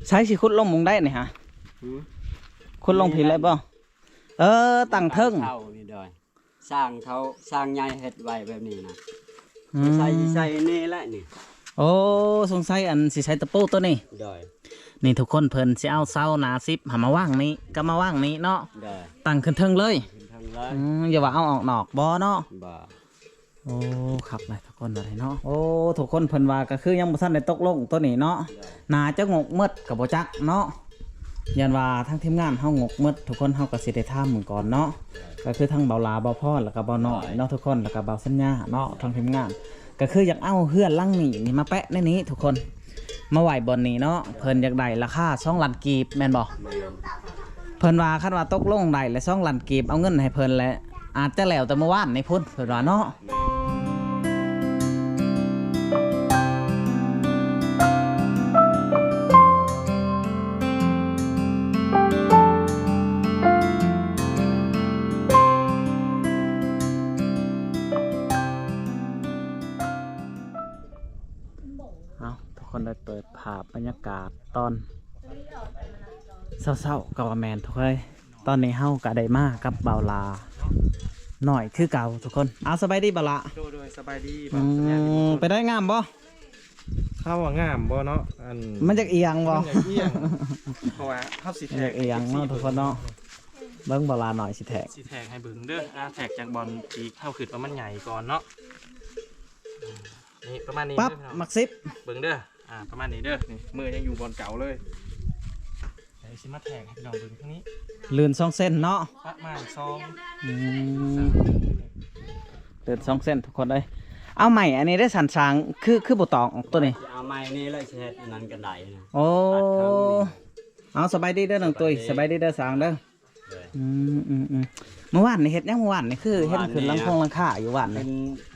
ໃສຊິຂຸດລົງໝ່ອງໃດນີ້ຫະ? ຫື? ຂຸດລົງພີ້ໄດ້ບໍ່? ເອີ ຕັ້ງເທິງ ຕັ້ງເທິງນີ້ດອຍ. ສ້າງເຂົາ ສ້າງໃຫຍ່ເຮັດໄວ້ແບບນີ້ນະ. ອືມ ໃສ່ ໃສ່ນີ້ແຫຼະນີ້. ໂອ້ ສົງໄສອັນຊິໃສ່ຕະປູໂຕນີ້. ໂດຍ. ນີ້ທຸກຄົນ ເພິ່ນຊິເອົາເສົາໜ້າສິບຫັ້ນມາວາງນີ້ ກັບມາວາງນີ້ເນາະ. ໂດຍ. ຕັ້ງຂຶ້ນເທິງເລີຍ. ຂຶ້ນເທິງເລີຍ. ອືມ ຢ່າວ່າເອົາອອກນອກບໍ່ເນາະ. ບໍ່. ໂອ້ ຄັກຫຼາຍທຸກຄົນວ່າໄດ້ເນາະ. ໂອ້ ທຸກຄົນເພິ່ນວ່າກໍຄືຍັງບໍ່ທັນໄດ້ຕົກລົງໂຕນີ້ເນາະ. ໂດຍ. ໜ້າຈະງົກໝົດກໍບໍ່ຈັກເນາະ. ຢ້ານວ່າທາງທີມງານເຮົາງົກໝົດ ທຸກຄົນເຮົາກໍຊິໄດ້ຖາມເບິ່ງກ່ອນເນາະ. ໂດຍ. ກໍຄືທັງເບົາຫຼາ ເບົາພອນ ແລ້ວກໍເບົານ້ອຍເນາະ ໂດຍ ທຸກຄົນ ແລ້ວກໍເບົາສັນຍາເນາະ ໂດຍ ທາງທີມງານ. ກໍຄືຢາກເອົາເຮືອນຫຼັງນີ້ນີ້ມາແປະໃນນີ້ທຸກຄົນ ມາໄວ້ບ່ອນນີ້ເນາະ. ເພິ່ນຢາກໄດ້ລາຄາສອງລ້ານກີບແມ່ນບໍ່? ແມ່ນ. ເພິ່ນວ່າຄັນວ່າຕົກລົງໄດ້ລະສອງລ້ານກີບ ເອົາເງິນໃຫ້ເພິ່ນແຫຼະ ອາດຈະແລ້ວແຕ່ມື້ວານນີ້ພຸ້ນ ເພິ່ນວ່າເນາະ. ເອົາ ທຸກຄົນໄດ້ເປີດພາບບັນຍາກາດຕອນເຊົ້າໆ ກໍວ່າແມ່ນທຸກເອີຍ. ຕອນນີ້ເຮົາກໍໄດ້ມາກັບບ່າວຫຼ້ານ້ອຍຄືເກົ່າທຸກຄົນ. ເອົາ ສະບາຍດີບ່າວຫຼ້າ. ໂດຍ ໂດຍ ສະບາຍດີ. ອືມ ບ່າວສັນຍາ ໄປໄດ້ງາມບໍ່? ເຮົາວ່າງາມບໍ່ເນາະ ອັນ ມັນຢາກອຽງບໍ່? ມັນຢາກອຽງ ເພາະວ່າເຮົາຊິແທກ ມັນຢາກອຽງເນາະທຸກຄົນເນາະ. ເບິ່ງບ່າວຫຼ້ານ້ອຍຊິແທກ ຊິແທກໃຫ້ເບິ່ງເດີ. ອ່າ ແທກຈາກບ່ອນທີ່ເຮົາຄິດວ່າມັນໃຫຍ່ກ່ອນເນາະ. ນີ້ປະມານນີ້ ປັບ ເດີພີ່ນ້ອງ ມັກສິບ ເບິ່ງເດີ. ອ່າ ປະມານນີ້ເດີ. ນີ້ ມືຍັງຢູ່ບ່ອນເກົ່າເລີຍ. ດຽວຊິມາແທກໃຫ້ພີ່ນ້ອງເບິ່ງທາງນີ້ ລື່ນສອງເຊັນເນາະ ປະມານສອງ. ອືມ ລື່ນສອງເຊັນທຸກຄົນເອີຍ. ເອົາໄມ້ອັນນີ້ໄດ້ສັນສາງ ຄື ຄືບໍ່ຕອກອອກໂຕນີ້? ຊິເອົາໄມ້ນີ້ແຫຼະ ຊິເຮັດອັນນັ້ນກັນໄດນະ. ໂອ້ ຕັດເທິງນີ້. ເອົາ ສະບາຍດີເດີນ້ອງຕຸ້ຍ. ສະບາຍດີ ສະບາຍດີເດີສາງເດີ. ໂດຍ. ອືມໆໆ ມື້ວານນີ້ເຮັດຫຍັງ? ມື້ວານນີ້ຄືເຫັນຂຶ້ນຫຼັງຄົງຫຼັງຄາຢູ່ວານນີ້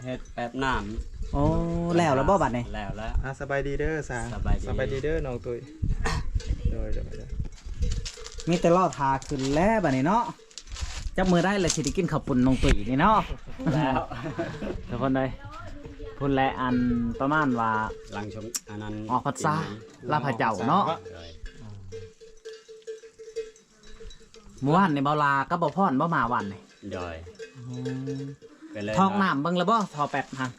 ເຮັດແປບນ້ຳ. ໂອ້ ແລ້ວແລ້ວບໍ່ບັດນີ້? ແລ້ວແລ້ວ. ອ່າ ສະບາຍດີເດີສາງ. ສະບາຍດີ ສະບາຍດີເດີນ້ອງຕຸ້ຍ. ໂດຍ ໂດຍ ໂດຍ. ມີແຕ່ລໍຖ້າຂຶ້ນແລ້ວບັດນີ້ເນາະ. ຈັກມື້ໃດລະຊິໄດ້ກິນເຂົ້າປຸ້ນນ້ອງຕຸ້ຍນີ້ເນາະ. ແລ້ວ ທຸກຄົນເອີຍ ພຸ້ນແຫຼະ ອັນປະມານວ່າຫຼັງຊົງອັນນັ້ນ ອອກພັນສາ ປີໃໝ່ ລາພະເຈົ້າເນາະ. ໂດຍ. ມື້ວານນີ້ບ່າວຫຼ້າກັບບ່າວພອນບໍ່ມາວານນີ້? ໂດຍ. ອືມ ກໍເລີຍທອກນ້ຳເບິ່ງແລ້ວບໍ່? ທໍ່ແປັດຫັ້ນ. ອືມ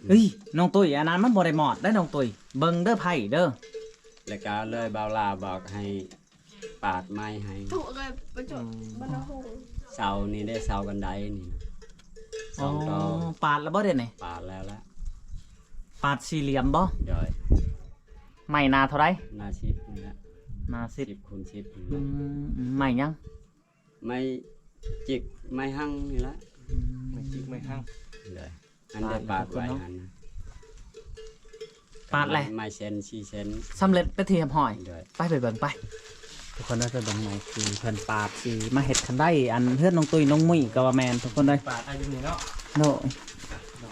ເຮີ້ຍ ນ້ອງຕຸ້ຍ ອັນນັ້ນມັນບໍ່ໄດ້ມອດເດ້ນ້ອງຕຸ້ຍ ເບິ່ງເດີໄພເດີ. ແລ້ວກໍເລີຍບ່າວຫຼ້າບອກໃຫ້ປາດໄມ້ໃຫ້ ອືມ ເສົານີ້ເດ້ ເສົາກັນໄດນີ້ ສອງ ອໍ ຕໍ່ ປາດແລ້ວບໍ່ເດນີ້? ປາດແລ້ວລະ. ປາດສີ່ຫຼ່ຽມບໍ່? ໂດຍ. ໄມ້ໜ້າເທົ່າໃດ? ໜ້າສິບນີ້ແຫຼະ. ໜ້າສິບ ສິບຄູນສິບນີ້ແຫຼະ. ອືມ ໄມ້ຫຍັງ? ໄມ້ຈິກໄມ້ຮັ່ງນີ້ລະ. ອືມ ໄມ້ຈິກໄມ້ຮັ່ງ. ໂດຍ. ອັນໄດ້ປາດໄວ້ຫັ້ນນະ ປາດແລ້ວ ໄມ້ເຊັນ ສີ່ເຊັນ ສຳເລັດເປັນທີ່ຮຽບຮ້ອຍ. ໂດຍ. ໄປ ໄປເບິ່ງໄປ ທຸກຄົນເດີ ໄປເບິ່ງໄມ້ທີ່ເພິ່ນປາດ ຊິມາເຮັດຄັນໄດ ອັນເຮືອນນ້ອງຕຸ້ຍນ້ອງມຸ້ຍກໍວ່າແມ່ນ ທຸກຄົນເດີ. ປາດອາຍຸນີ້ເນາະ. ໂດຍ.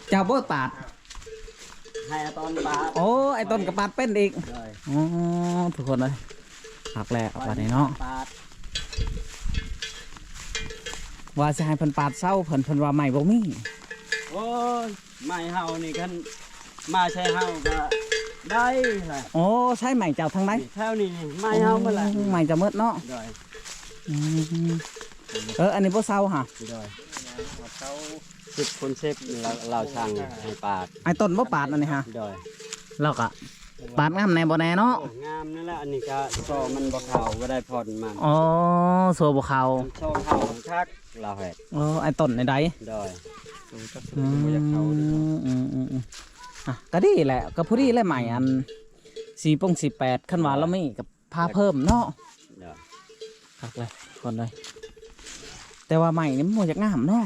ເຈົ້າບໍ່ປາດ? ໃຫ້ອາຕົນປາດ. ໂອ້ ອາຕົນກໍປາດເປັນອີກ. ໂດຍ. ອໍ ທຸກຄົນເອີຍ ຄັກແລ້ວບັດນີ້ເນາະ. ປາດ ວ່າຊິໃຫ້ເພິ່ນປາດເສົາ ເພິ່ນ ເພິ່ນວ່າໄມ້ບໍ່ມີ. ໂອ້ຍ ໄມ້ເຮົານີ້ ຄັນມາໃສ່ເຮົາກໍໄດ້ລະ. ໂອ້ ໃຊ້ໄມ້ເຈົ້າທາງໃດ? ແຖວນີ້ນີ້ ໄມ້ເຮົາໝົດລະ. ອືມ ໄມ້ເຈົ້າໝົດເນາະ. ໂດຍ. ອືມ ເອີ ອັນນີ້ບໍ່ເຊົາຫະ? ໂດຍ. ເຊົາ ສິບຄູນສິບ ລາວ ລາວສັ່ງໃຫ້ປາດ. ອ້າຍຕົ້ນບໍ່ປາດອັນນີ້ຫະ? ໂດຍ. ລາວກະປາດງາມແດ່ບໍ່ແດ່ເນາະ. ໂອ້ ງາມນັ້ນແຫຼະ. ອັນນີ້ກະໂສ້ມັນບໍ່ເຂົ້າ ບໍ່ໄດ້ຜ່ອນມັນ. ອໍ ໂສ້ບໍ່ເຂົ້າ ໂສ້ເຂົ້າຄັກລາວເຮັດ. ອໍ ອ້າຍຕົ້ນນີ້ໃດ? ໂດຍ. ໂອ້ ຈັກໂສ້ບໍ່ຢາກເຂົ້າເດ້. ອືມ ອືມ ອືມ ອ່ະ ກະດີແຫຼະ ກະພໍດີແຫຼະ ໄມ້ອັນສີ່ປົງສີ່ແປດ ຄັນວ່າລາວມີກະ ພາເພີ່ມເນາະ. ໂດຍ. ຄັກເລີຍທຸກຄົນເອີຍ ແຕ່ວ່າໄມ້ນີ້ມັນບໍ່ຢາກງາມເນາະ.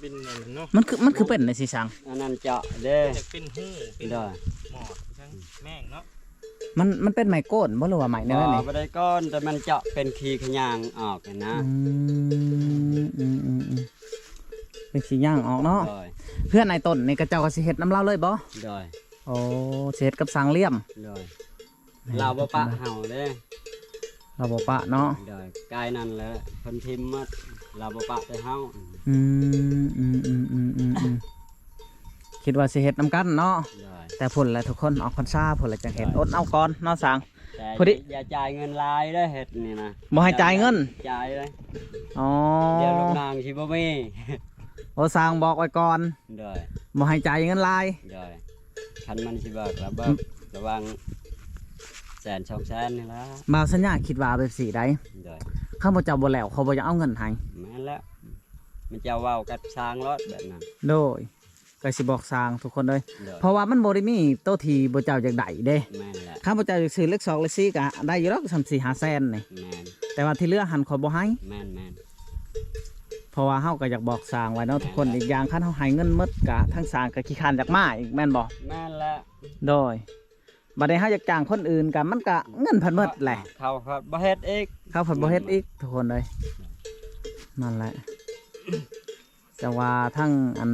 ເປັນອັນນັ້ນເນາະ ມັນຄື ມັນຄືເປັນຈັ່ງຊີ້ສັງ? ອັນນັ້ນເຈາະເດ້ ເປັນຮູ ເປັນ ໂດຍ ໝອດ ທັງແມງເນາະ. ມັນ ມັນເປັນໄມ້ໂກນບໍ່ ຫຼືວ່າໄມ້ແນວໃດນີ້? ບໍ່ ບໍ່ໄດ້ໂກນ ແຕ່ມັນເຈາະເປັນຂີ້ຂະຫຍາງອອກຫັ້ນນະ. ອືມ ອືມ ອືມ ອືມ ເປັນຂີ້ຫຍາງອອກເນາະ. ໂດຍ. ເຮືອນອ້າຍຕົ້ນນີ້ ເຂົາເຈົ້າກໍຊິເຮັດນຳລາວເລີຍບໍ່? ໂດຍ. ໂອ້ ຊິເຮັດກັບຊ່າງລຽມ. ໂດຍ. ແມ່ນ ລາວບໍ່ປະເຮົາເດ້ ລາວບໍ່ປະເນາະ. ໂດຍ. ກາຍນັ້ນແຫຼະ ເພິ່ນຖິ້ມໝົດ ລາວບໍ່ປະແຕ່ເຮົາ. ອືມ ອືມ ຄິດວ່າຊິເຮັດນຳກັນເນາະ. ໂດຍ. ແຕ່ພຸ້ນແຫຼະທຸກຄົນ ອອກພັນສາພຸ້ນແຫຼະ ຈັ່ງເຮັດ. ໂດຍ. ອົດເອົາກ່ອນເນາະຊ່າງ. ແຕ່ ພໍດີ ຢ່າ ຢ່າຈ່າຍເງິນຫຼາຍເດີ້ ເຮັດນີ້ນະ ບໍ່ໃຫ້ຈ່າຍເງິນ ຢ່າຈ່າຍເລີຍ. ອໍ ດຽວລູກນ້ອງຊິບໍ່ມີ. ໂອ້ ຊ່າງບອກໄວ້ກ່ອນ ໂດຍ ບໍ່ໃຫ້ຈ່າຍເງິນຫຼາຍ ໂດຍ. ຄັນມັນຊິເບີກລະເບີກ ອືມ ລະຫວ່າງແສນສອງແສນນີ້ລະ. ບ່າວສັນຍາຄິດວ່າແບບຊີ້ໃດ ໂດຍ ຄັນວ່າເຈົ້າບໍ່ແລ້ວ ເຂົາບໍ່ຢາກເອົາເງິນໃຫ້. ແມ່ນແລ້ວ ມັນຈະເວົ້າກັບຊ່າງໂລດແບບນັ້ນ ໂດຍ. ກໍຊິບອກຊ່າງທຸກຄົນເລີຍ ໂດຍ ເພາະວ່າມັນບໍ່ໄດ້ມີໂຕທີ່ບໍ່ເຈົ້າຢາກໄດ້ເດ້. ແມ່ນແຫຼະ ຄັນບໍ່ເຈົ້າຢາກຊື້ເຫຼັກຊອກເຫຼັກສີກໍໄດ້ຢູ່ດອກ ສ່ຳສີ່ຫ້າແສນນີ້. ແມ່ນ ແຕ່ວ່າທີ່ເຫຼືອຫັ້ນຂ້ອຍບໍ່ໃຫ້. ແມ່ນໆ ເພາະວ່າເຮົາກໍຢາກບອກຊ່າງໄວ້ເນາະ ແມ່ນ ທຸກຄົນ. ແລ້ວອີກຢ່າງຄັນເຮົາໃຫ້ເງິນໝົດກໍທາງຊ່າງກໍຂີ້ຄ້ານຢາກມາອີກແມ່ນບໍ່? ແມ່ນແລ້ວ ໂດຍ. ບັດນີ້ເຮົາຢາກຈ້າງຄົນອື່ນກໍ ມັນກໍເງິນເພິ່ນໝົດແຫຼະ ເຂົາກໍບໍ່ເຮັດອີກ ເຂົາເພິ່ນບໍ່ເຮັດອີກ ແມ່ນ ທຸກຄົນເອີຍ. ນັ້ນແຫຼະ ແຕ່ວ່າທັງອັນ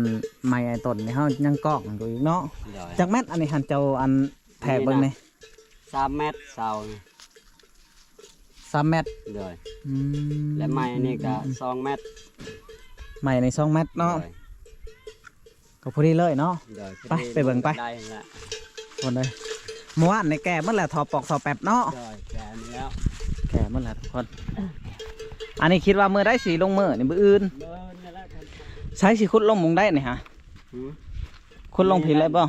ໄມ້ໄອ້ຕົ້ນນີ້ເຮົາຍັງກອກມັນຢູ່ອີກເນາະ. ໂດຍ ຈັກແມັດອັນນີ້ຫັ້ນ ເຈົ້າອັນແທກເບິ່ງນີ້? ສາມແມັດເສົານີ້ ສາມແມັດ ໂດຍ. ອືມ ແລະໄມ້ນີ້ກໍ ອືມ ສອງແມັດ ໄມ້ນີ້ສອງແມັດເນາະ ໂດຍ. ກໍພໍດີເລີຍເນາະ ໂດຍ. ໄປ ໄປເບິ່ງໄປ ໄດ້ລະ ຄົນເອີຍ. ເມື່ອວານນີ້ແກ່ໝົດແລ້ວ ທໍ່ປອກທໍ່ແປັບເນາະ ໂດຍ ແກ່ໝົດແລ້ວ ແກ່ໝົດແລ້ວທຸກຄົນ. ອັນນີ້ຄິດວ່າມື້ໃດຊິລົງມື້ນີ້ ມື້ອື່ນ ມື້ອື່ນນີ້ແຫຼະ. ໃສຊິຂຸດລົງໝ່ອງໃດນີ້ຫະ? ຫື? ຂຸດລົງພີ້ເລີຍບໍ່?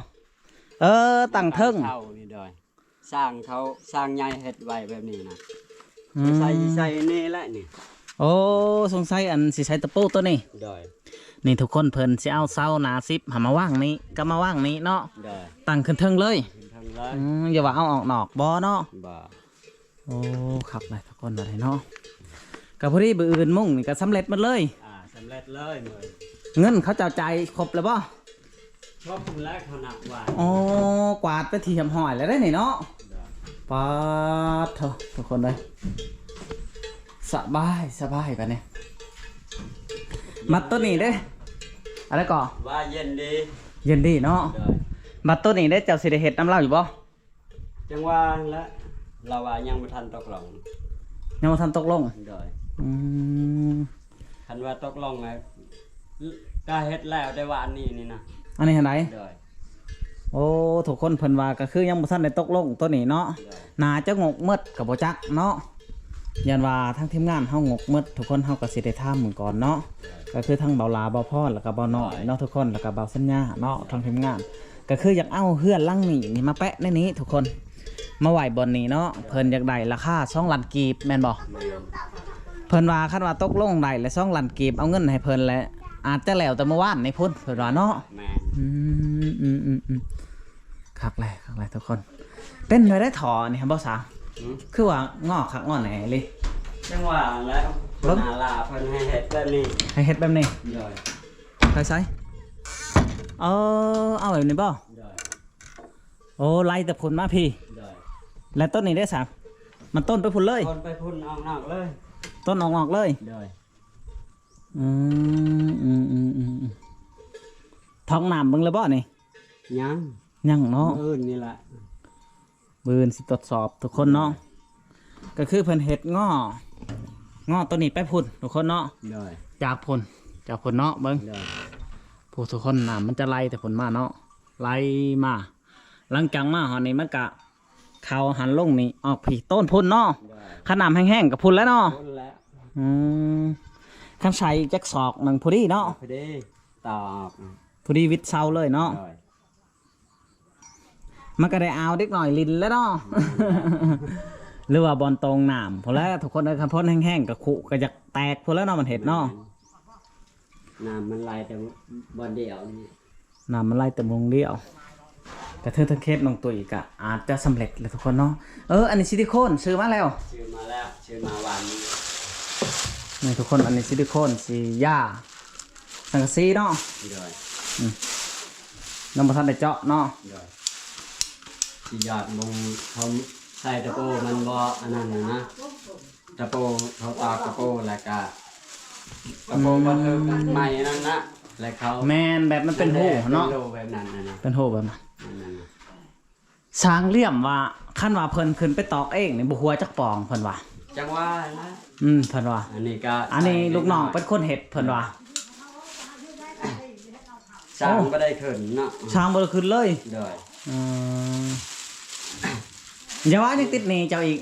ເອີ ຕັ້ງເທິງ ຕັ້ງເສົານີ້ ໂດຍ. ຊ່າງເຂົາ ຊ່າງໃຫຍ່ເຮັດໄວ້ແບບນີ້ນະ ອືມ ໃສ່ ໃສ່ນີ້ແຫຼະນີ້. ໂອ້ ສົງໄສອັນຊິໃສ່ຕະປູໂຕນີ້ ໂດຍ. ນີ້ທຸກຄົນ ເພິ່ນຊິເອົາເສົາໜ້າສິບຫັ້ນມາວາງນີ້ ກໍມາວາງນີ້ເນາະ ໂດຍ ຕັ້ງຂຶ້ນເທິງເລີຍ ຂຶ້ນເທິງເລີຍ. ອືມ ຢ່າວ່າເອົາອອກນອກບໍ່ເນາະ ບໍ່. ໂອ້ ຄັກຫຼາຍທຸກຄົນບັດນີ້ເນາະ ກໍພໍດີມື້ອື່ນມຸ້ງນີ້ກໍສຳເລັດໝົດເລີຍ ອ່າ ສຳເລັດເລີຍ. ເງິນເຂົາເຈົ້າຈ່າຍຄົບແລ້ວບໍ່? ຄອບຄຸນແລ້ວເຂົານັບວ່າ ອໍ ກວາດເປັນທີ່ຮຽບຮ້ອຍແລ້ວເດ້ນີ້ເນາະ ໂດຍ. ປາດໂທ້ ທຸກຄົນເອີຍ ສະບາຍ ສະບາຍບາດນີ້. ບັດໂຕນີ້ເດ້ ອັນໃດກໍວ່າເຢັນດີ ເຢັນດີເນາະ ໂດຍ. ບັດໂຕນີ້ເດ້ ເຈົ້າຊິໄດ້ເຮັດນຳລາວຢູ່ບໍ່? ຈັ່ງວ່າຫັ້ນແຫຼະ ລາວວ່າຍັງບໍ່ທັນຕົກລົງ ຍັງບໍ່ທັນຕົກລົງ ໂດຍ. ອືມ ຄັນວ່າຕົກລົງແລ້ວ ກໍເຮັດແລ້ວແຕ່ວ່າອັນນີ້ນີ້ນະ ອັນນີ້ຫັ້ນໃດ ໂດຍ. ໂອ້ ທຸກຄົນ ເພິ່ນວ່າກໍຄືຍັງບໍ່ທັນໄດ້ຕົກລົງໂຕນີ້ເນາະ ໂດຍ. ໜ້າຈະງົກໝົດກໍບໍ່ຈັກເນາະ ຢ້ານວ່າທາງທີມງານເຮົາງົກໝົດ ທຸກຄົນ ເຮົາກໍຊິໄດ້ຖາມເບິ່ງກ່ອນເນາະ ໂດຍ. ກໍຄືທັງເບົາຫຼ້າ ເບົາພອນ ແລ້ວກໍເບົານ້ອຍເນາະ ໂດຍ ທຸກຄົນ ແລ້ວກໍເບົາສັນຍາເນາະ ໂດຍ ທາງທີມງານ ກໍຄືຢາກເອົາເຮືອນຫຼັງນີ້ນີ້ມາແປະໃນນີ້ທຸກຄົນ ມາໄວ້ບ່ອນນີ້ເນາະ ເພິ່ນຢາກໄດ້ລາຄາສອງລ້ານກີບແມ່ນບໍ່? ແມ່ນ. ເພິ່ນວ່າຄັນວ່າຕົກລົງໄດ້ລະສອງລ້ານກີບ ເອົາເງິນໃຫ້ເພິ່ນແຫຼະ ອາດຈະແລ້ວແຕ່ມື້ວານນີ້ພຸ້ນ ເພິ່ນວ່າເນາະ. ແມ່ນ. ອືມ ອືມ ອືມ ອືມ ຄັກແຫຼະ ຄັກແຫຼະທຸກຄົນ. ເປັນແນວໃດທໍ່ນີ້ບໍ່ສາວ? ຫື? ຄືວ່າງໍຄັກງໍແນ່ອີ່ຫຼີ. ຈັ່ງວ່າແລ້ວ ເບິ່ງ ເພິ່ນຫາລາເພິ່ນໃຫ້ເຮັດແບບນີ້ ໃຫ້ເຮັດແບບນີ້ ໂດຍ. ໃສ່ ໃສ່ ເອີ ເອົາແບບນີ້ບໍ່? ໂດຍ. ໂອ້ ໄລ່ແຕ່ພຸ້ນມາພີ້ ໂດຍ. ແລ້ວຕົ້ນນີ້ເດ້ສາ? ມັນຕົ້ນໄປພຸ້ນເລີຍ ຕົ້ນໄປພຸ້ນ ອອກນອກເລີຍ ຕົ້ນອອກນອກເລີຍ ໂດຍ. ອືມ ອືມ ອືມ ອືມ ອືມ ຖອກນ້ຳເບິ່ງແລ້ວບໍ່ນີ້? ຍັງ ຍັງເນາະ ມື້ອື່ນນີ້ແຫຼະ ມື້ອື່ນຊິຕົວຈສອບທຸກຄົນເນາະ ໂດຍ. ກໍຄືເພິ່ນເຮັດງໍ ງໍໂຕນີ້ໄປພຸ້ນທຸກຄົນເນາະ ໂດຍ. ຈາກພຸ້ນ ຈາກພຸ້ນເນາະ ເບິ່ງ ໂດຍ. ຜູ້ທຸກຄົນ ນ້ຳມັນຈະໄຫຼແຕ່ພຸ້ນມາເນາະ ໄຫຼມາ ຫຼັງຈາກມາຮອດນີ້ມັນກະເຂົ້າຫັ້ນລົງນີ້ ອອກພີ້ໂຕນພຸ້ນເນາະ ໂດຍ. ຄັນນ້ຳແຮງໆກໍພຸ້ນແຫຼະເນາະ ພຸ້ນແຫຼະ. ອືມ ຄັນໃສ່ຈັກສອກໜຶ່ງພໍດີເນາະ ພໍດີ ຕອກ ພໍດີວິດເສົາເລີຍເນາະ ໂດຍ. ມັນກໍໄດ້ອາວເດັກນ້ອຍຫຼິ້ນແລ້ວເນາະ ຫຼືວ່າບ່ອນໂຕ່ງນ້ຳພຸ້ນແຫຼະທຸກຄົນເອີຍ. ຄັນຝົນແຮງໆກໍຄຸກໍຢາກແຕກພຸ້ນແຫຼະເນາະ ມັນເຮັດເນາະ ແມ່ນ. ນ້ຳມັນໄຫຼແຕ່ບ່ອນດຽວນີ້ ນ້ຳມັນໄຫຼແຕ່ໝ່ອງດຽວ ກະເຖິງທາງເຂດນ້ອງຕຸ້ຍກະອາດຈະສຳເລັດແຫຼະທຸກຄົນເນາະ. ເອີ ອັນນີ້ຊິລິໂຄນຊື້ມາແລ້ວ ຊື້ມາແລ້ວ ຊື້ມາວານນີ້ ນີ້ທຸກຄົນ ອັນນີ້ຊິລິໂຄນ ຊິຢາ ສັງກະສີເນາະ ໂດຍ. ອືມ ຍັງບໍ່ທັນໄດ້ເຈາະເນາະ ໂດຍ. ຊິຢາກເບິ່ງເຂົາໃສ່ຕະໂປ ມັນບໍ່ອັນນັ້ນນະ ຕະໂປ ເຂົາຕອກຕະໂປ ແລ້ວກະຕະໂປບໍ່ຖືກໄມ້ນັ້ນນະ ແລ້ວເຂົາ ແມ່ນ ແບບມັນເປັນຮູເນາະ ເປັນຮູແບບນັ້ນນະ ເປັນຮູແບບນັ້ນ ອັນນັ້ນນະ. ຊ່າງຫຼຽມວ່າ ຄັນວ່າເພິ່ນຂຶ້ນໄປຕອກເອງນີ້ ບໍ່ຫົວຈັກປອງ ເພິ່ນວ່າ ຈັ່ງວ່ານະ ອືມ ເພິ່ນວ່າ ອັນນີ້ກະ ອັນນີ້ລູກນ້ອງເປັນຄົນເຮັດ ເພິ່ນວ່າ ຊ່າງບໍ່ໄດ້ຂຶ້ນເນາະ ຊ່າງບໍ່ໄດ້ຂຶ້ນເລີຍ ໂດຍ. ອືມ ຢ່າວ່າຍັງຕິດໜີ້ເຈົ້າອີກ.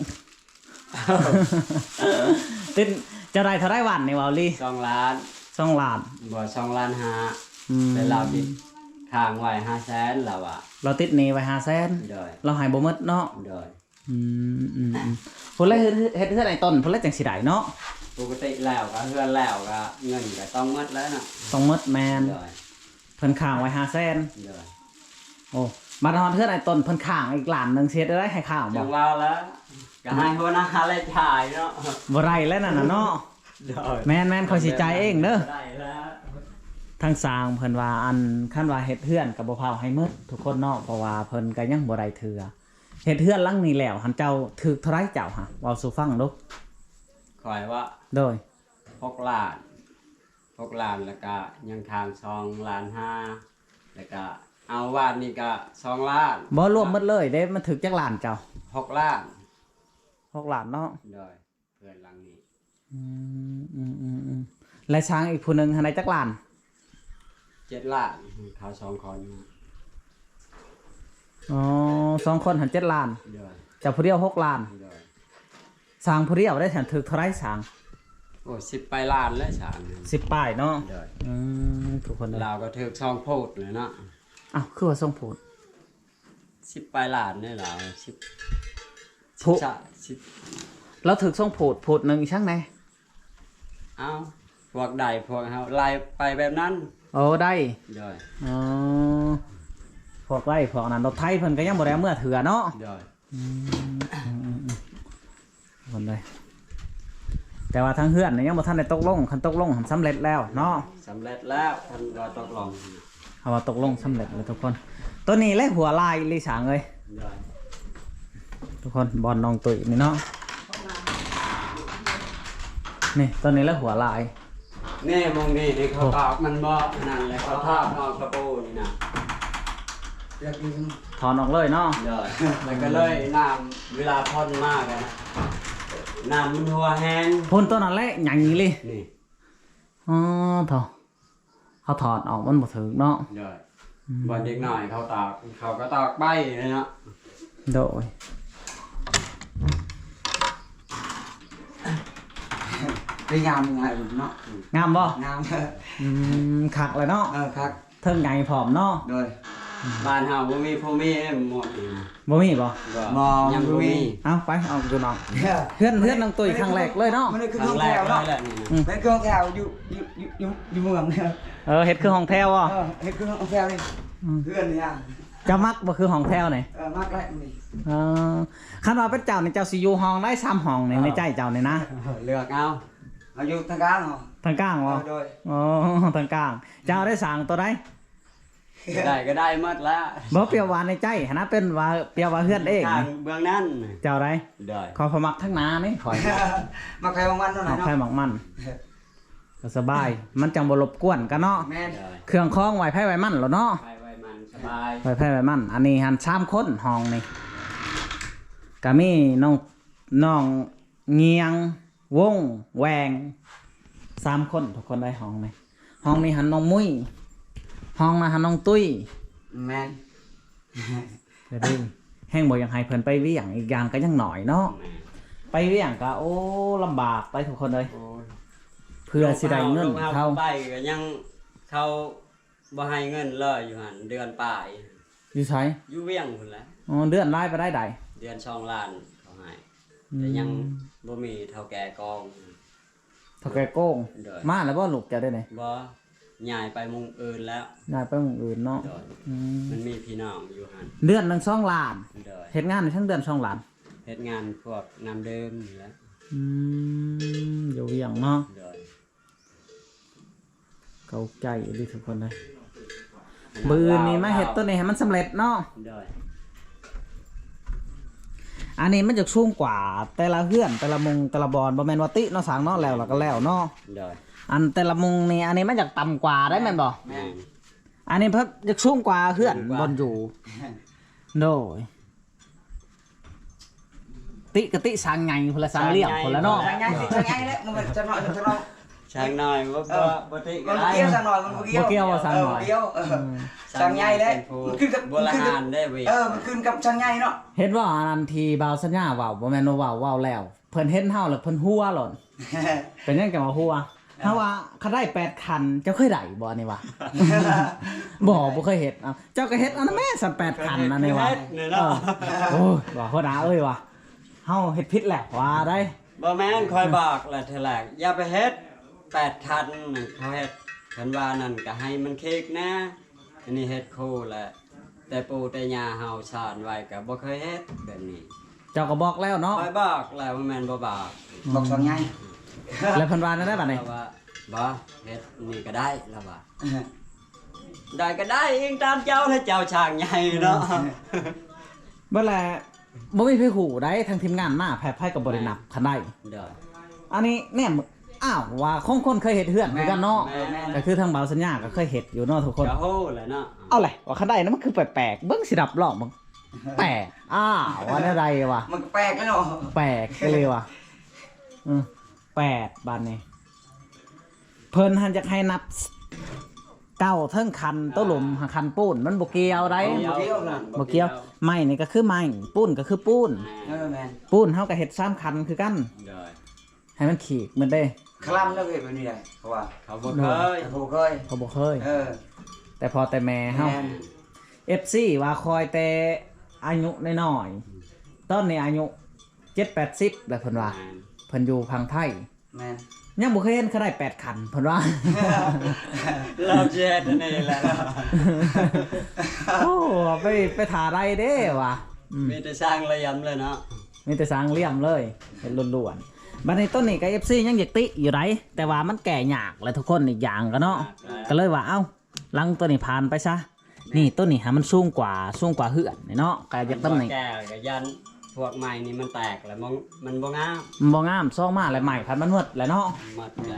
ຕິດ ເຈົ້າໄດ້ເທົ່າໃດຫວ່ານນີ້ ເວົ້າອີ່ຫຼີ? ສອງລ້ານ. ສອງລ້ານ. ບໍ່ ສອງລ້ານຫ້າ. ອືມ ແຕ່ລາວຕິດຄ້າງໄວ້ຫ້າແສນ ລາວວ່າ ລາວຕິດໜີ້ໄວ້ຫ້າແສນ. ໂດຍ. ລາວໃຫ້ບໍ່ໝົດເນາະ. ໂດຍ. ອືມ ອືມ ອືມ ພຸ້ນແຫຼະ ເຮັດ ເຮັດເຮືອນໃຫ້ຕົນ ພຸ້ນແຫຼະ ຈັ່ງຊິໄດ້ເນາະ. ປົກກະຕິແລ້ວກໍເຮືອນແລ້ວກໍເງິນກໍຕ້ອງໝົດແລ້ວເນາະ. ຕ້ອງໝົດ ແມ່ນ. ໂດຍ. ເພິ່ນຄ້າງໄວ້ຫ້າແສນ. ໂດຍ. ໂອ້ ບັດຮອດເຮືອນອ້າຍຕົ້ນ ເພິ່ນຄ້າງອີກລ້ານໜຶ່ງ ຊິເຮັດໄດ້ໃຫ້ຄ້າງບໍ່? ຈັ່ງວ່າລະ ກໍໃຫ້ຫົວໜ້າລາຍຈ່າຍເນາະ. ບໍ່ໄດ້ແລ້ວນັ້ນນະເນາະ. ໂດຍ. ແມ່ນໆ ຂ້ອຍຊິຈ່າຍເອງເດີ. ບໍ່ໄດ້ລະ. ທາງຊ່າງເພິ່ນວ່າ ອັນ ຄັນວ່າເຮັດເຮືອນກໍບໍ່ພາວໃຫ້ໝົດທຸກຄົນເນາະ ເພາະວ່າເພິ່ນກໍຍັງບໍ່ໄດ້ເທື່ອ. ເຮັດເຮືອນຫຼັງນີ້ແລ້ວຫັ້ນ ເຈົ້າຖືກເທົ່າໃດເຈົ້າຫະ? ເວົ້າສູ່ຟັງດູ. ຂ້ອຍວ່າ ໂດຍ ຫົກລ້ານ. ຫົກລ້ານ ແລ້ວກະຍັງຄ້າງສອງລ້ານຫ້າ ແລ້ວກະເອົາວາດນີ້ກະສອງລ້ານ. ບໍ່ ລວມໝົດເລີຍເດ້ ມັນຖືກຈັກລ້ານເຈົ້າ? ຫົກລ້ານ. ຫົກລ້ານເນາະ. ໂດຍ. ເຮືອນຫຼັງນີ້. ອືມ ອືມ ອືມ ອືມ ແລະ ຊ່າງອີກຜູ້ໜຶ່ງຫັ້ນໄດ້ຈັກລ້ານ? ເຈັດລ້ານ ເຂົາສອງຄົນ. ອໍ ສອງຄົນຫັ້ນເຈັດລ້ານ. ໂດຍ. ເຈົ້າຜູ້ດຽວຫົກລ້ານ. ໂດຍ. ຊ່າງຜູ້ດຽວໄດ້ ທ່ານຖືກເທົ່າໃດຊ່າງ? ໂອ້ ສິບປາຍລ້ານແລ້ວຊ່າງ. ສິບປາຍເນາະ. ໂດຍ. ອືມ ທຸກຄົນເດີ ລາວກໍຖືກສອງໂພດແລ້ວເນາະ. ອ້າວ ຄືວ່າສອງໂພດ? ສິບປາຍລ້ານເດ້ລາວ. ສິບ ໂພ ສິບສາມ ສິບ ລາວຖືກສອງໂພດ ໂພດໜຶ່ງອີ່ຫຍັງແດ່? ເອົ້າ ພວກໄດ້ ພວກເຮົາໄລ່ໄປແບບນັ້ນ. ໂອ້ ໄດ້. ໂດຍ. ອໍ ພວກໄດ້ ພວກນັ້ນ ລົດໄຖເພິ່ນກໍຍັງບໍ່ໄດ້ເອົາເມືອເທື່ອເນາະ. ໂດຍ. ອືມ ອືມ ອືມ ອືມ ຄົນໃດ ແຕ່ວ່າທາງເຮືອນນີ້ຍັງບໍ່ທັນໄດ້ຕົກລົງ ຄັນຕົກລົງຫັ້ນສຳເລັດແລ້ວເນາະ. ສຳເລັດແລ້ວ ເພິ່ນກໍຕົກລົງ ເຮົາວ່າຕົກລົງສຳເລັດແລ້ວທຸກຄົນ. ໂຕນີ້ແຫຼະຫົວລາຍອີ່ຫຼີຊ່າງເອີຍ. ໂດຍ. ທຸກຄົນ ບ່ອນນ້ອງຕຸ້ຍນີ້ເນາະ ນີ້ ໂຕນີ້ແຫຼະຫົວລາຍ. ນີ້ ໝ່ອງນີ້ນີ້ ເຂົາຕອກມັນບໍ່ ອັນນັ້ນແຫຼະ ເຂົາຖອດອອກຕະປູນີ້ນະ ຖອນອອກເລີຍເນາະ. ໂດຍ. ແລ້ວກໍເລີຍນ້ຳ ເວລາຝົນມາກໍນະ ນ້ຳມັນຮົ່ວແຮງ. ພຸ້ນ ໂຕນັ້ນແຫຼະໃຫຍ່ອີ່ຫຼີ. ນີ້ ອໍ ເຖົ້າ ເຮົາຖອດອອກມັນບໍ່ຖືກເນາະ. ໂດຍ. ອືມ ບ່ອນເດັກນ້ອຍເຂົາຕອກ ເຂົາກໍຕອກໄປເນາະ. ໂດຍ. ໄດ້ງາມງ່າຍເນາະ. ງາມບໍ່? ງາມ. ອືມ ຄັກແຫຼະເນາະ. ເອີ ຄັກ. ເທິງໃຫຍ່ພ້ອມເນາະ. ໂດຍ. ອືມ ບ້ານເຮົາບໍ່ມີຜູ້ມີເດ້ໝົດນີ້ນະ. ບໍ່ມີບໍ່? ບໍ່ ບໍ່ ຍັງບໍ່ມີ. ເອົາໄປ ເອົາຢູ່ນອກ. ເຮືອນ ເຮືອນນ້ອງຕຸ້ຍຄັ້ງແລກເລີຍເນາະ. ມັນຄືຫ້ອງແຖວເນາະ. ອືມ ມັນຄືຫ້ອງແຖວຢູ່ ຢູ່ ຢູ່ ຢູ່ ຢູ່ເມືອງ. ເອີ ເຮັດຄືຫ້ອງແຖວບໍ່? ເອີ ເຮັດຄືຫ້ອງແຖວນີ້. ອືມ ເຮືອນນີ້ນະ. ເຈົ້າມັກບໍ່ຄືຫ້ອງແຖວນີ້? ເອີ ມັກແຫຼະນີ້. ອໍ ຄັນວ່າເປັນເຈົ້ານີ້ ເຈົ້າຊິຢູ່ຫ້ອງໃດ ສາມຫ້ອງນີ້ ໃນໃຈເຈົ້ານີ້ນະ? ເລືອກເອົາ. ເອົາຢູ່ທາງກາງເນາະ. ທາງກາງບໍ່? ເອີ ໂດຍ. ອໍ ທາງກາງ. ເຈົ້າໄດ້ສ້າງໂຕໃດ? ກໍໄດ້ ກໍໄດ້ໝົດລະ. ບໍ່ ປຽບວ່າໃນໃຈຫັ້ນນະ ເປັນວ່າ ປຽບວ່າເຮືອນເອງນີ້ ເບື້ອງນັ້ນ. ເຈົ້າໃດ? ໂດຍ. ຂ້ອຍ ຂ້ອຍມັກທາງໜ້ານີ້ ຂ້ອຍ ມັກໃຜມັກມັນເນາະ. ມັກໃຜມັກມັນ ກໍສະບາຍ ມັນຈັ່ງບໍ່ລົບກວນກັນເນາະ. ແມ່ນ. ໂດຍ. ເຄື່ອງຂອງໄວ້ໃຜໄວ້ມັນໂລດເນາະ. ໄວ້ໃຜໄວ້ມັນ ສະບາຍ ໄວ້ໃຜໄວ້ມັນ. ອັນນີ້ຫັ້ນສາມຄົນ ຫ້ອງນີ້ ກໍມີນ້ອງ ນ້ອງ ງຽງ ວົງ ແຫວ່ງ ສາມຄົນທຸກຄົນໄດ້ຫ້ອງນີ້. ຫ້ອງນີ້ຫັ້ນນ້ອງມຸ້ຍ ຫ້ອງນັ້ນຫັ້ນນ້ອງຕຸ້ຍ. ແມ່ນ. ແລ້ວເດ້ ແຮງບໍ່ຢາກໃຫ້ເພິ່ນໄປວຽງ ອີກຢ່າງກໍຍັງໜ້ອຍເນາະ. ແມ່ນ. ໄປວຽງກໍ ໂອ້ ລຳບາກໄປທຸກຄົນເອີຍ. ໂອ້ຍ ເພື່ອຊິໄດ້ເງິນເຂົາ ໄປກໍຍັງ ເຂົາ ບໍ່ໃຫ້ເງິນເລີຍຢູ່ຫັ້ນ ເດືອນປາຍ. ຢູ່ໃສ? ຢູ່ວຽງພຸ້ນແຫຼະ. ອໍ ເດືອນຫຼາຍປານໃດ? ເດືອນສອງລ້ານເຂົາໃຫ້. ອືມ ແຕ່ຍັງບໍ່ມີເຖົ້າແກ່ກອງ. ເຖົ້າແກ່ກອງ? ໂດຍ. ມາແລ້ວບໍ່ລູກເຈົ້າໄດ້ນີ້? ບໍ່ ຍ້າຍໄປໝ່ອງອື່ນແລ້ວ. ຍ້າຍໄປໝ່ອງອື່ນເນາະ. ໂດຍ. ອືມ ມັນມີພີ່ນ້ອງຢູ່ຫັ້ນ. ເດືອນໜຶ່ງສອງລ້ານ. ໂດຍ. ເຮັດງານໃນທັງເດືອນສອງລ້ານ. ເຮັດງານພວກນ້ຳດື່ມນີ້ແຫຼະ. ອືມ ຢູ່ວຽງເນາະ. ໂດຍ. ເຂົ້າໃຈອີ່ຫຼີທຸກຄົນເອີຍ. ມື້ອື່ນນີ້ມາເຮັດໂຕນີ້ໃຫ້ມັນສຳເລັດເນາະ. ໂດຍ. ອັນນີ້ມັນຈະສູງກວ່າແຕ່ລະເຮືອນ ແຕ່ລະມຸງ ແຕ່ລະບ່ອນ ບໍ່ແມ່ນວ່າຕິເນາະ ສ້າງເນາະ ແລ້ວລະກໍແລ້ວເນາະ. ໂດຍ. ອັນແຕ່ລະມຸງນີ້ ອັນນີ້ມັນຈະຕ່ຳກວ່າໄດ໋ ແມ່ນບໍ່? ແມ່ນ. ອັນນີ້ເພິ່ນຈະສູງກວ່າເຮືອນ ສູງກວ່າ ບ່ອນຢູ່. ໂດຍ. ຕິກະຕິສ້າງໃຫຍ່ພຸ້ນລະ ສ້າງລ້ຽງພຸ້ນລະເນາະ. ສ້າງໃຫຍ່ ສ້າງໃຫຍ່ແຫຼະ ບໍ່ແມ່ນຈະນ້ອຍຈະນ້ອຍ. ຊ່າງນ້ອຍບໍ່ ເອີ ບໍ່ ບໍ່ຕິກໍໄດ້ ມັນບໍ່ກ່ຽວ ຊ່າງນ້ອຍມັນບໍ່ກ່ຽວ ບໍ່ກ່ຽວວ່າຊ່າງນ້ອຍ ເອີ ບໍ່ກ່ຽວ ເອີ ອືມ ຊ່າງໃຫຍ່ແຫຼະ ຊ່າງໃຫຍ່ເປັນຜູ້ ມັນຂຶ້ນກັບ ໂບລານເດ້ເວີຍ ເອີ ມັນຂຶ້ນກັບຊ່າງໃຫຍ່ເນາະ ເຫັນບໍ່ ອັນນັ້ນທີ່ບ່າວສັນຍາເວົ້າ ບໍ່ແມ່ນວ່າເວົ້າ ເວົ້າແລ້ວ ເພິ່ນເຫັນເຮົາແລ້ວເພິ່ນຫົວໂລດ ເປັນຫຍັງຈັ່ງວ່າຫົວ ເອີ ເຮົາວ່າຄັນໄດ້ແປດຄັນ ເຈົ້າເຄີຍໄດ້ບໍ່ ອັນນີ້ວ່າ ບໍ່ ບໍ່ເຄີຍເຮັດ ເອົ້າ ເຈົ້າກໍເຮັດອັນນັ້ນແມ່ ຊັ້ນແປດຄັນ ເຄີຍເຮັດ ອັນນີ້ວ່າ ເຄີຍເຮັດນີ້ເນາະ ເອີ ໂອ້ຍ ວ່າຫົວໜ້າເອີຍວ່າ ເຮົາເຮັດຜິດແລ້ວວ່າໄດ໋ ບໍ່ແມ່ນ ຂ້ອຍບອກແລ້ວເທື່ອແລກ ຢ່າໄປເຮັດແປດຄັນ ເຂົາເຮັດ ຄັນວ່ານັ້ນກໍໃຫ້ມັນເຄັກແດ່ ອັນນີ້ເຮັດຄູ່ແຫຼະ ແຕ່ປູ່ແຕ່ຍ່າເຮົາສອນໄວ້ກໍບໍ່ເຄີຍເຮັດແບບນີ້ ເຈົ້າກໍບອກແລ້ວເນາະ ຂ້ອຍບອກແລ້ວ ບໍ່ແມ່ນບໍ່ບອກ ອືມ ບອກຊ່າງໃຫຍ່ ແລ້ວເພິ່ນວ່າແນວໃດບັດນີ້ ລາວວ່າ ບໍ່ ເຮັດນີ້ກໍໄດ້ ລາວວ່າ ໄດ້ກໍໄດ້ ອີງຕາມເຈົ້າແຫຼະ ເຈົ້າຊ່າງໃຫຍ່ເນາະ ອືມ ເບິດແຫຼະ ບໍ່ມີໃຜຮູ້ໃດ໋ ທາງທີມງານມາ ໃຜ ໃຜກໍບໍ່ໄດ້ນັບ ແມ່ນ ຄັນໄດ້ ໂດຍ ອັນນີ້ແນມ ອ້າວ ວ່າຂອງຄົນເຄີຍເຮັດເຮືອນຄືກັນເນາະ ແມ່ນ ແມ່ນ ກໍຄືທາງບ່າວສັນຍາກໍເຄີຍເຮັດຢູ່ເນາະທຸກຄົນ ກໍຮູ້ແຫຼະເນາະ ເອົາແຫຼະ ວ່າຄັນໄດ້ນະ ມັນຄືແປກໆ ເບິ່ງຊິດັບລອງເບິ່ງ ແປກ ອ້າວ ວ່າແນວໃດວະ ມັນກໍແປກແລ້ວເນາະ ແປກອີ່ຫຼີວ່ະ ອືມ ແປດ ບາດນີ້ ເພິ່ນຫັ້ນຢາກໃຫ້ນັບ ເກົ້າເທິງຄັນ ໂຕລຸ່ມຫາຄັນປູນ ມັນບໍ່ກ່ຽວໃດ໋ ບໍ່ກ່ຽວນະ ບໍ່ກ່ຽວ ບໍ່ກ່ຽວ ໄມ້ນີ້ກໍຄືໄມ້ ປູນກໍຄືປູນ ເອີ ແມ່ນ ປູນເຮົາກໍເຮັດສາມຄັນຄືກັນ ໂດຍ ໃຫ້ມັນຂີກໝົດເດ້ ຄະລຳແລ້ວເຮັດແບບນີ້ໄດ໋ ເພາະວ່າ ເຂົາບໍ່ເຄີຍ ເຂົາບໍ່ເຄີຍ ເຂົາບໍ່ເຄີຍ ເອີ ແຕ່ພໍ່ແຕ່ແມ່ເຮົາ ແມ່ນ ເອັຟຊີວ່າຄອຍແຕ່ອາຍຸນ້ອຍໆ ຕອນນີ້ອາຍຸເຈັດແປດສິບແລ້ວ ເພິ່ນວ່າ ແມ່ນ ເພິ່ນຢູ່ຝັ່ງໄທ ແມ່ນ ຍັງບໍ່ເຄີຍເຫັນເຂົາໄດ້ແປດຄັນ ເພິ່ນວ່າ ລາວຊິເຮັດອັນນີ້ແຫຼະ ໂອ້ ໄປ ໄປຖ້າໄດ້ເດ້ວ່າ ອືມ ມີແຕ່ສ້າງລຽມເລີຍເນາະ ມີແຕ່ສ້າງລຽມເລີຍ ເຮັດລ້ວນໆ ບັດນີ້ຕົ້ນນີ້ກໍເອັຟຊີຍັງຢາກຕິຢູ່ໃດ໋ ແຕ່ວ່າມັນແກ້ຍາກແຫຼະທຸກຄົນ ອີກຢ່າງກໍເນາະ ຍາກແຫຼະ ກໍເລີຍວ່າ ເອົ້າ ຫຼັງໂຕນີ້ຜ່ານໄປຊະ ນີ້ ໂຕນີ້ໃຫ້ມັນສູງກວ່າ ສູງກວ່າເຮືອນນີ້ເນາະ ກໍຢາກຕຳໜິ ແກ້ກໍຢ້ານພວກໄມ້ນີ້ມັນແຕກແລ້ວ ມັນ ມັນບໍ່ງາມ ມັນບໍ່ງາມ ຊອງມາແລ້ວໄມ້ພັດມັນໝົດແຫຼະເນາະ ໝົດແ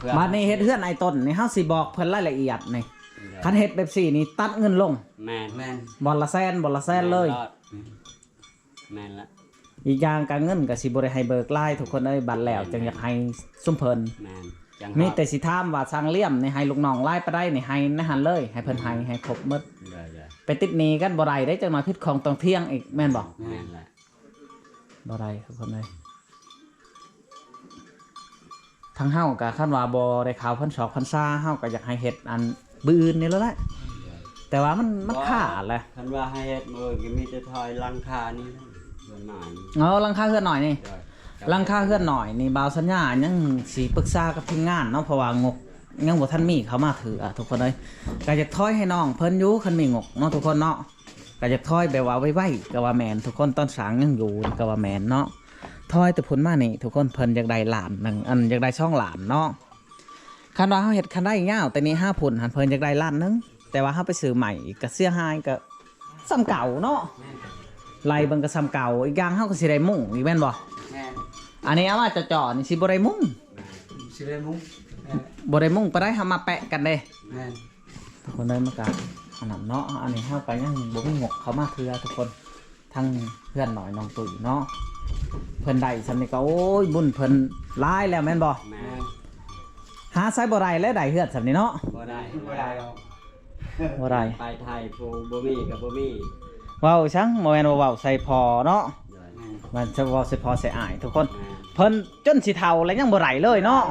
ລ້ວ ບາດນີ້ເຮັດເຮືອນອ້າຍຕົ້ນນີ້ ເຮົາຊິບອກເພິ່ນລາຍລະອຽດນີ້ ໂດຍ ຄັນເຮັດແບບຊີ້ນີ້ຕັດເງິນລົງ ແມ່ນ ແມ່ນ ບ່ອນລະແສນ ບ່ອນລະແສນເລີຍ ແມ່ນລະ ແມ່ນລະ ອີກຢ່າງການເງິນກໍຊິບໍ່ໄດ້ໃຫ້ເບີກຫຼາຍທຸກຄົນເອີຍ ບັດແລ້ວ ແມ່ນ ຈຶ່ງຢາກໃຫ້ຊຸມເພິ່ນ ແມ່ນ ຈັ່ງ ມີແຕ່ຊິຖາມວ່າຊ່າງລຽມນີ້ໃຫ້ລູກນ້ອງຫຼາຍປານໃດນີ້ ໃຫ້ໃນຫັ້ນເລີຍ ໃຫ້ເພິ່ນໃຫ້ ອືມ ໃຫ້ຄົບໝົດ ໄດ້ໆ ໄປຕິດໜີ້ກັນບໍ່ໄດ້ເດ້ ຈັກໜ້ອຍຜິດຂອງຕ້ອງຖຽງອີກ ແມ່ນບໍ່? ແມ່ນແຫຼະ ບໍ່ໄດ້ທຸກຄົນເອີຍ ທາງເຮົາກໍຄັນວ່າບໍ່ໄດ້ເຂົ້າພັນສອກພັນສາ ເຮົາກໍຢາກໃຫ້ເຮັດອັນ ມື້ອື່ນນີ້ແຫຼະ ແຕ່ວ່າມັນ ມັນຄ້າແຫຼະ ຄັນວ່າໃຫ້ເຮັດມື້ອື່ນກໍມີແຕ່ຖອຍຫຼັງຄານີ້ ເຮືອນນ້ອຍນີ້ ເອົາຫຼັງຄາເຮືອນນ້ອຍນີ້ ໂດຍ ຫຼັງຄາເຮືອນນ້ອຍນີ້ ບ່າວສັນຍາຍັງຊິປຶກສາກັບທີມງານເນາະ ເພາະວ່າງົບຍັງບໍ່ທັນມີເຂົ້າມາເທື່ອທຸກຄົນເອີຍ ກໍຢາກຖອຍໃຫ້ນ້ອງເພິ່ນຢູ່ ຄັນມີງົບເນາະທຸກຄົນເນາະ ກໍຢາກຖອຍແບບວ່າໄວໆ ກໍວ່າແມ່ນທຸກຄົນ ຕອນສ້າງຍັງຢູ່ນີ້ ກໍວ່າແມ່ນເນາະ ຖອຍແຕ່ພຸ້ນມານີ້ທຸກຄົນ ເພິ່ນຢາກໄດ້ລ້ານໜຶ່ງ ອັນ ຢາກໄດ້ສອງລ້ານເນາະ ຄັນວ່າເຮົາເຮັດຄັນໄດຍາວແຕ່ນີ້ຫາພຸ້ນຫັ້ນ ເພິ່ນຢາກໄດ້ລ້ານໜຶ່ງ ແຕ່ວ່າເຮົາໄປຊື້ໃໝ່ອີກກໍເສຍຫາຍ ກໍສ່ຳເກົ່າເນາະ ໄລ່ເບິ່ງກໍສ່ຳເກົ່າ ອີກຢ່າງເຮົາກໍຊິໄດ້ມຸງອີກແມ່ນບໍ່? ແມ່ນ ອັນນີ້ເອົາມາເຈາະໆນີ້ຊິບໍ່ໄດ້ມຸງ ຊິໄດ້ມຸງ ແມ່ນ ບໍ່ໄດ້ມຸງປານໃດ ເຮົາມາແປະກັນເດ້ ແມ່ນ ທຸກຄົນເອີຍ ມັນກະອັນນັ້ນເນາະ ອັນນີ້ເຮົາກະຍັງບໍ່ມີງົບເຂົ້າມາເທື່ອທຸກຄົນ ທັງເຮືອນນ້ອຍນ້ອງຕຸ້ຍເນາະ ເພິ່ນໄດ້ຊ່ຳນີ້ກະ ໂອ້ຍ ບຸນເພິ່ນຫຼາຍແລ້ວແມ່ນບໍ່? ແມ່ນ ຫາໃສບໍ່ໄດ້ແລ້ວ ໄດ້ເຮືອນຊ່ຳນີ້ເນາະ ບໍ່ໄດ້ ບໍ່ໄດ້ດອກ ບໍ່ໄດ້ ໄປໄທຜູ້ບໍ່ມີກະບໍ່ມີ ເວົ້າອີ່ຫຍັງ ບໍ່ແມ່ນວ່າເວົ້າໃສ່ພໍ່ເນາະ ໂດຍ ແມ່ນ ມັນຈະເວົ້າໃສ່ພໍ່ໃສ່ອ້າຍທຸກຄົນ ແມ່ນ ເພິ່ນຈົນຊິເຖົ້າແລ້ວຍັງບໍ່ໄດ້ເລີຍເນາະ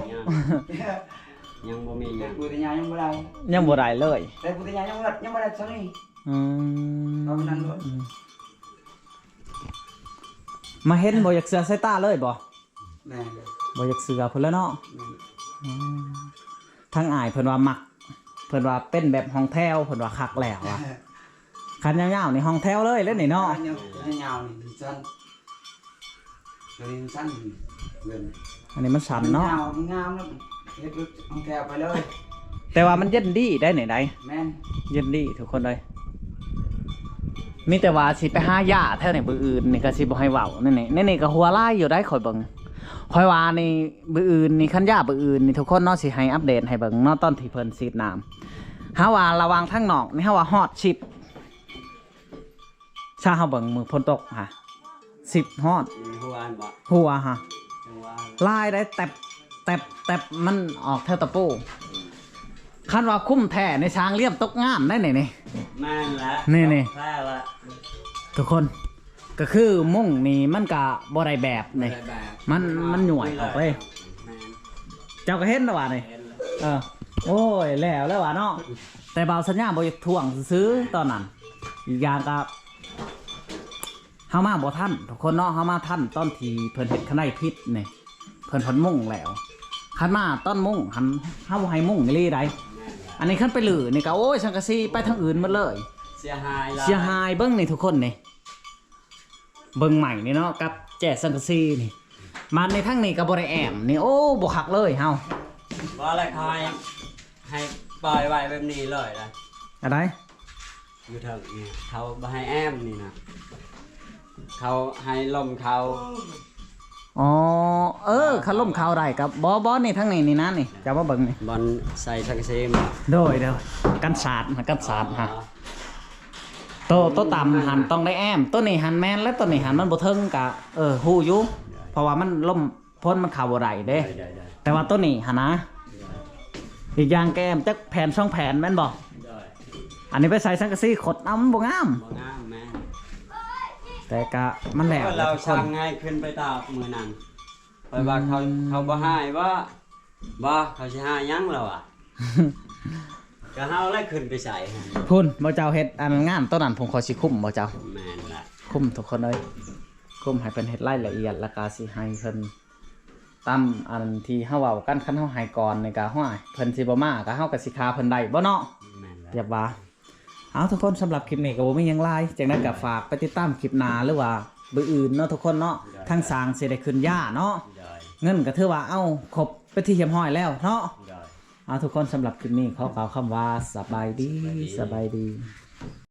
ຍັງ ຍັງບໍ່ມີຫຍັງ ແຕ່ປູ່ແຕ່ຍ່າຍັງບໍ່ໄດ້ ຍັງບໍ່ໄດ້ເລີຍ ແຕ່ປູ່ແຕ່ຍ່າຍັງບໍ່ໄດ້ ຍັງບໍ່ໄດ້ຊ່ຳນີ້ ອືມ ເອົານັ້ນໂລດ ອືມ ມາເຫັນບໍ່ຢາກເຊື່ອສາຍຕາເລີຍບໍ່? ແມ່ນ ບໍ່ຢາກເຊື່ອພຸ້ນແຫຼະເນາະ ແມ່ນ ອືມ ທາງອ້າຍເພິ່ນວ່າມັກ ເພິ່ນວ່າເປັນແບບຫ້ອງແຖວ ເພິ່ນວ່າຄັກແລ້ວວ່າ ຄັນຍາວໆນີ້ຫ້ອງແຖວເລີຍແຫຼະນີ້ເນາະ ຍາວໆນີ້ສັ້ນ ອັນນີ້ມັນສັ້ນ ເຮືອນ ອັນນີ້ມັນສັ້ນເນາະ ຍາວ ງາມແລ້ວ ເຮັດລົດຫ້ອງແຖວໄປເລີຍ ແຕ່ວ່າມັນເຢັນດີໄດ໋ນີ້ໄດ໋ ແມ່ນ ເຢັນດີທຸກຄົນເອີຍ ມີແຕ່ວ່າຊິໄປຫາຢາແຖວນີ້ມື້ອື່ນນີ້ກໍຊິບໍ່ໃຫ້ເວົ້າ ນີ້ ນີ້ ນີ້ກໍຫົວຫຼາຍຢູ່ໄດ໋ ຂ້ອຍເບິ່ງ ຂ້ອຍວ່ານີ້ ມື້ອື່ນນີ້ ຄັນຢາມື້ອື່ນນີ້ ທຸກຄົນເນາະ ຊິໃຫ້ອັບເດດໃຫ້ເບິ່ງເນາະ ຕອນທີ່ເພິ່ນສີດນ້ຳ ເຮົາວ່າລະຫວ່າງທາງນອກນີ້ ເຮົາວ່າຮອດສິບ ຖ້າເຮົາເບິ່ງມື້ຝົນຕົກຫະ ສິບຮອດ ອືມ ຫົວຫັ້ນບໍ່ ຫົວຫະ ຫົວ ຫຼາຍໄດ໋ ແຕ່ ແຕັບ ແຕັບມັນອອກແຖວຕະປູ. ຄັນວ່າຄຸ້ມແທ້ໃນ ຊ່າງລຽມຕົກງານໄດ໋ນີ້ ນີ້. ແມ່ນແຫຼະ ນີ້ໆ ແທ້ລະ ທຸກຄົນ. ກໍຄືມຸ້ງນີ້ມັນກະບໍ່ໄດ້ແບບນີ້ ບໍ່ໄດ້ແບບ ມັນ ມັນຫຍ້ວຍອອກເລີຍ. ແມ່ນ ເຈົ້າກໍເຫັນແລ້ວວ່ານີ້ ເຫັນແລ້ວ ເອີ ໂອ້ຍ ແລ້ວແລ້ວວ່າເນາະ. ແຕ່ບ່າວສັນຍາບໍ່ຢາກຖ່ວງຊື່ໆຕອນນັ້ນ. ອີກຢ່າງກໍເຮົາມາບໍ່ທັນທຸກຄົນເນາະ ເຮົາມາທັນຕອນທີ່ເພິ່ນເຮັດຄັນໄດຜິດນີ້ ເພິ່ນພັດມຸງແລ້ວ. ຄັນມາຕອນມຸງຫັ້ນ ເຮົາບໍ່ໃຫ້ມຸງອີ່ຫຼີໃດ໋. ອັນນີ້ຄັນໄປຮື້ນີ້ກໍ ໂອ້ຍ ສັງກະສີໄປທາງອື່ນໝົດເລີຍ ເສຍຫາຍຫຼາຍ ເສຍຫາຍ. ເບິ່ງນີ້ທຸກຄົນນີ້ ເບິ່ງໄມ້ນີ້ເນາະ ກັບແຈສັງກະສີນີ້. ບາດນີ້ທາງນີ້ກໍບໍ່ໄດ້ແອ້ມນີ້ ໂອ້ ບໍ່ຄັກເລີຍເຮົາ. ວ່າແລ້ວເຂົາໃຫ້ ໃຫ້ປ່ອຍໄວ້ແບບນີ້ເລີຍລະ. ອັນໃດ? ຢູ່ເທິງນີ້ ເຂົາບໍ່ໃຫ້ແອ້ມນີ້ນະ ເຂົາໃຫ້ລົມເຂົາ. ອໍ ເອີ ຄັນລົມເຂົາໄດ້ກໍ ບໍ່ ບໍ່ ນີ້ທາງນີ້ນີ້ນະ ນີ້ ເຈົ້າມາເບິ່ງນີ້ ບ່ອນໃສ່ສັງກະສີ. ໂດຍ ໂດຍ ກັນສາດ ກັນສາດ. ອໍ ຮະ ໂຕ ໂຕຕ່ຳຫັ້ນຕ້ອງໄດ້ແອ້ມ ໂຕນີ້ຫັ້ນແມ່ນ ແລະໂຕນີ້ຫັ້ນມັນບໍ່ເຖິງກະ ເອີ ຮູ້ຢູ່ ເພາະວ່າມັນລົມ ຝົນມັນເຂົ້າບໍ່ໄດ້ເດ້. ໄດ້ໆໆ ແຕ່ວ່າໂຕນີ້ຫັ້ນນະ ໄດ້ ອີກຢ່າງແກມຈັກແຜ່ນສອງແຜ່ນແມ່ນບໍ່? ໄດ້ ອັນນີ້ໄປໃສ່ສັງກະສີຂົດ ເອົາ ມັນບໍ່ງາມ ບໍ່ງາມ. ແມ່ນ ແຕ່ກະມັນແລ້ວ ເອີ ລາວສັ່ງໃຫ້ຂຶ້ນໄປຕາກມື້ນັ້ນ ຂ້ອຍວ່າເຂົາ ອືມ ເຂົາບໍ່ໃຫ້ບໍ່? ບໍ່ ເຂົາຊິໃຫ້ຫຍັງລາວວ່າ. ກະເຮົາແຫຼະຂຶ້ນໄປໃສ່ຫັ້ນ ພຸ້ນ ບໍ່ເຈົ້າເຮັດອັນງານໂຕນັ້ນ ຜົມຂໍຊິຄຸມບໍ່ເຈົ້າ. ແມ່ນລະ ຄຸມທຸກຄົນເອີຍ ຄຸມໃຫ້ເພິ່ນເຮັດລາຍລະອຽດ ແລ້ວກະຊິໃຫ້ເພິ່ນ ຕາມອັນທີ່ເຮົາເວົ້າກັນ ຄັນເຮົາໃຫ້ກ່ອນນີ້ກະ ຫ້ວຍ ເພິ່ນຊິບໍ່ມາ ກະເຮົາກະຊິຂ້າເພິ່ນໄດ້ບໍ່ເນາະ? ແມ່ນແລ້ວ ແບບວ່າ ເອົາ ທຸກຄົນ ສຳລັບຄລິບນີ້ກໍບໍ່ມີຫຍັງຫຼາຍ ຈັ່ງໃດກໍ ໂດຍ ຝາກໄປຕິດຕາມຄລິບໜ້າ ຫຼືວ່າມື້ອື່ນເນາະທຸກຄົນເນາະ. ໂດຍ ທາງຊ່າງຊິໄດ້ຂຶ້ນຢາເນາະ. ໂດຍ ເງິນກໍຖືວ່າ ເອົາ ຄົບເປັນທີ່ຮຽບຮ້ອຍແລ້ວເນາະ. ໂດຍ ເອົາ ທຸກຄົນ ສຳລັບຄລິບນີ້ຂໍກ່າວຄຳວ່າ ສະບາຍດີ ສະບາຍດີ ສະບາຍດີ.